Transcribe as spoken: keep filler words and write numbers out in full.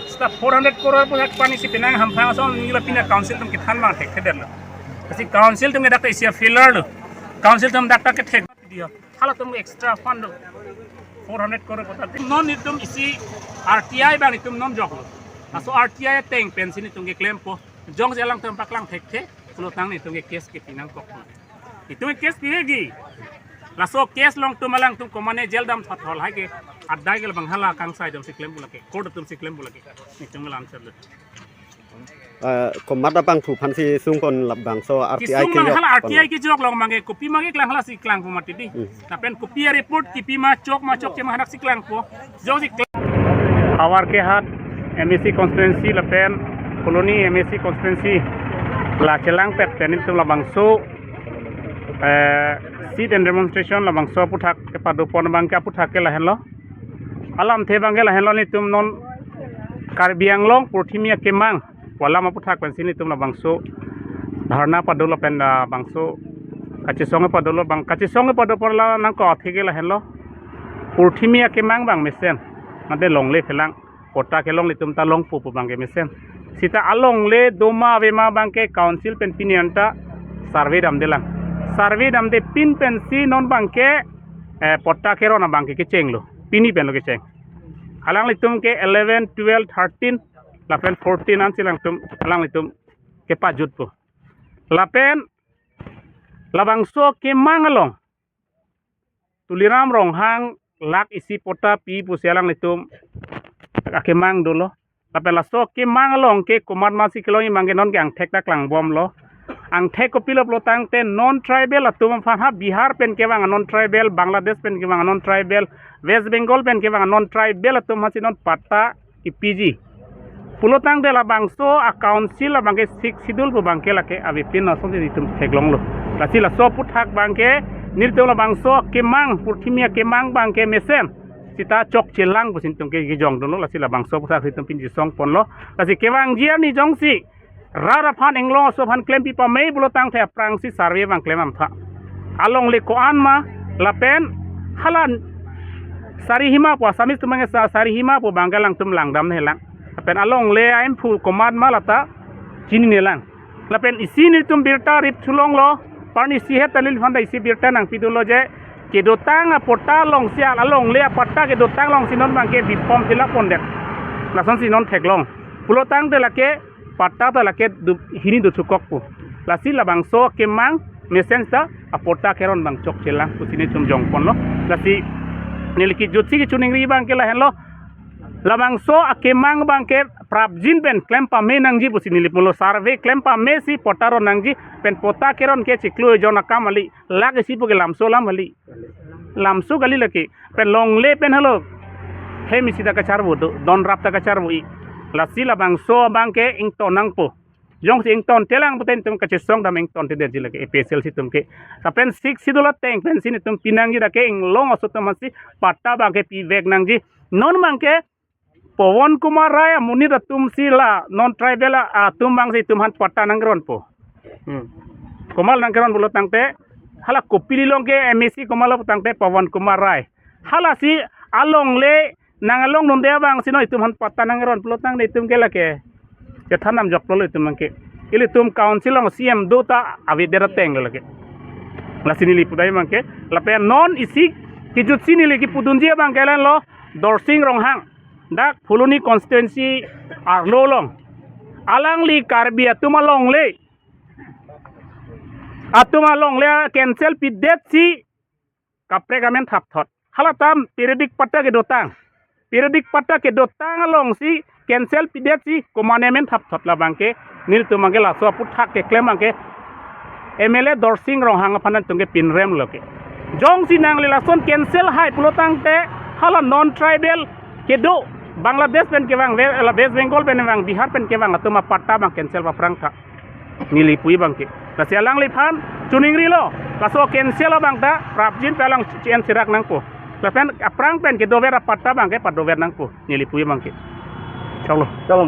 Seta four hundred crore pu hak pani si penang hamphang ason nila pina council atum kethan abang thekthedetlo. Lasi council atum ke dak isi failure lo. Council atum dak ta kethek dia. Halatum extra fund lo. Four hundred crore kota. Non itum isi R T I abang itum non joklo. Laso R T I ateng pensi itum keklempo. Jongsi alangtum paklang thekthe, pulotangte itum ke case kepi nangkok. Itum ke case pi lagi. Laso case along itum alangtum komane jail dam thot hol hai ke. Adai ke labang hala kangsai atum si klem pu lake. Court atum si klem pu lake. Itum ke lam serlo. Eh, komat abangphu aphansi sungpon labangso R T I kesung ke abang jok hala pon R T I lo. Kejok along abang ke kopi abang ke klang, halasi klangpo mati di. Hmm. Lapen kopi a-report kipi ma chok ma chokche ma hadak si klangpo. Jongsi klang. Havarkehat M A C constituency lapen Phuloni M A C constituency la chelangpet pen itum labangso, eh, sit and demonstration labangso aphuthak kepadopon abang ke aphuthak ke lahenlo. Alamthe abang ke lahenlo, itum non Karbi Anglong purthimi akemang pu alam aphuthak pensi itum labangso dharna padolo pen labangso kachesong padolo abang, kachesong padopon la nangkok athe ke lahenlo. Purthimi akemang abang mesen. Mate longle phelang. Patta kelong itum ta longpo pu abang ke mesen. Seta alongle doma avema abang ke council pen pini anta survey damdelang. Survey damde pin pensi non abang ke, eh, patta keron abang ke kechenglo. Pini penlo kecheng. Alanglitum ke eleven, twelve, thirteen, lapen fourteen ansi alangtum, alanglitum kepajutpo. Lapen labangso akemang along Tuliram Ronghang lakh isi patta pi pusi alanglitum akemang dolo. Lapen laso akemang along ke komat masi kelongji abang ke non ke angthek ta klangbomlo. Angthek kopilo pulotangte non tribal atum aphan ha Bihar pen kevang non tribal, Bangladesh pen kevang non tribal, West Bengal pen kevang non tribal atum aphansi non patta kepiji. Pulotangte labangso a-council abang ke Sixth Schedule pu abang ke lake avepin asonsi itum theklonglo. Lasi laso aphuthak abang ke nelitum labangso akemang, purthimi akemang abang ke mesen seta chokchelang pusi itum ke kejongdunlo, lasi labangso aphuthak itum pin chesongponlo. Lasi kevangji arni jongsi rat aphan, inglong aso aphan klempi pame pulotangte aphrangsi survey abang klem amtha. Alongle ko-an ma lapen hala Sarihima pu Assamese atum abang ke sa-, Sarihima pu abang ke alangtum langdamnelang. Lapen alongle a-Amphu komat ma lata chininelang. Lapen isi nelitum birta rip thulonglo, parni isi het ta neliphan ta isi birta nangpidunlo je, kedotang apatta alongsi, alongle apatta kedotang alongsi non abang ke form fill up pondet. Lasonsi non theklong. Pulotangte lake patta ta lake du-, hini dothukokpo. Lasi labangso akemang mesen seta apatta keron abang chokchelang pusi nelitum jongponlo. Lasi neli kejutsi kechiningri abang ke lahenlo. Labangso akemang abang ke prapjin pen klem pame nangji pusi neli pulo, survey klem pamesi patta ron nangji pen patta keron ke chiklo ejon akam kali, lakh isi pu ke lamso alam kali. Lamso kali lake. Pen longle pen halo. Hem isi ta kacharvo do, don rap ta kacharvo i. Lasi labangso abang ke ington nangpo. Jongsi ingtontelang pute itum kachesong dam ingtontedetji lake A P H L C atum ke. Lapen Sixth Schedule ateng pensi itum pinangji lake inglong aso atum aphansi patta abang ke pivek nangji. Non abang ke Pawan Kumar Rai amonit atumsi la non tribal atum abangsi itum aphan patta nangkeronpo. Hmm. Komat nangkeron pulotangte hala Kopili along ke M A C komatlo pulotangte Pawan Kumar Rai. Halasi alongle nang along nonde abangsi non itum aphan patta nangkeron pulotangte itum ke lake chethan dam joklo itum abang ke. Ilitum council along C M do ta avedet atenglo lake. Lasi neli pudai abang ke. Lapen non isi kejutsi neli kepudunji abang ke lahenlo Dorsing Ronghang. Dak Phuloni constituency arlo along. Alangli Karbi atum alongle. Atum alongle cancel pidetsi kaprek amen thapthot. Halatum periodic patta kedotang. Periodic patta kedotang alongsi cancel pidetsi komane amen thapthot labang ke nelitum abang ke laso aphuthak keklem abang ke M L A Dorsing Ronghang aphan nangtum ke pinremlo ke. Jongsi nangli lason cancel hai pulotangte hala non tribal kedo Bangladesh pen kevang, We-, la West Bengal pen kevang, Bihar pen kevang atum apatta abang cancel paphrang tha. Neli pu abang ke. Lasi alangliphan chiningrilo. Laso cancel abang ta prapjin pen alang chi-en serak nangpo. Lapen aphrang pen kedover apatta abang ke padover nangpo. Neli pu abang ke. Choklo. Choklo.